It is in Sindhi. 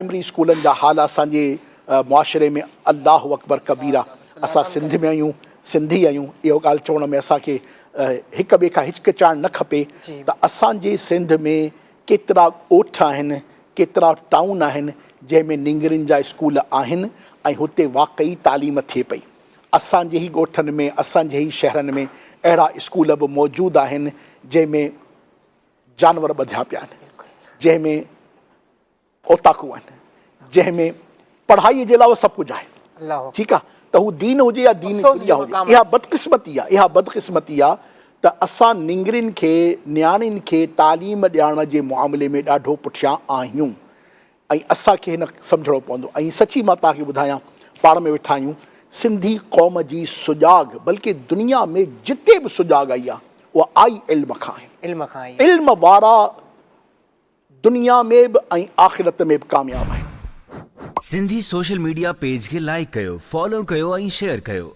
پرائمري اسڪولن جا حال اسان جي معاشري ۾ الله اڪبر ڪبيرا اسان سنڌ ۾ آهيون سنڌي آهيون اهو ڳالهه چوڻ ۾ اسان کي هڪ ٻئي کان هچڪچائڻ نه کپي ته اسان جي سنڌ ۾ ڪيترا ڳوٺ آهن ڪيترا ٽائون آهن جنهن ۾ نينگرين جا اسڪول آهن ۽ هتي واقعي تعليم ٿئي پئي اسان جي ئي ڳوٺن ۾ اسان جي ئي شهرن ۾ اهڙا اسڪول به موجود آهن جنهن ۾ جانور ٻڌيا پيا آهن جنهن ۾ اوطاقون آهن جنهن ۾ پڙهائي جي علاوه سڀ ڪجهه آهي ٺيڪ آهي ته هو دين هجي يا دين دنيا هجي اها بدقسمتي آهي اها بدقسمتي آهي ته اسان نينگرين کي نياڻين کي تعليم ڏيارڻ جي معاملي ۾ ڏاڍو پٺيان آهيون ۽ اسان کي هن سمجهڻو پوندو ۽ سچي مان توهان کي ٻڌايان پاڻ ۾ ويٺا آهيون سنڌي قوم جي سجاڳ بلڪه دنيا ۾ جتي به سجاڳ آئي آهي اها آئي علم کان آهي علم کان آئي علم وارا دنيا ۾ به ۽ آخرت ۾ به ڪامياب آهن. سنڌي سوشل ميڊيا پيج کي لائيڪ ڪيو، فالو ڪيو ۽ شيئر ڪيو.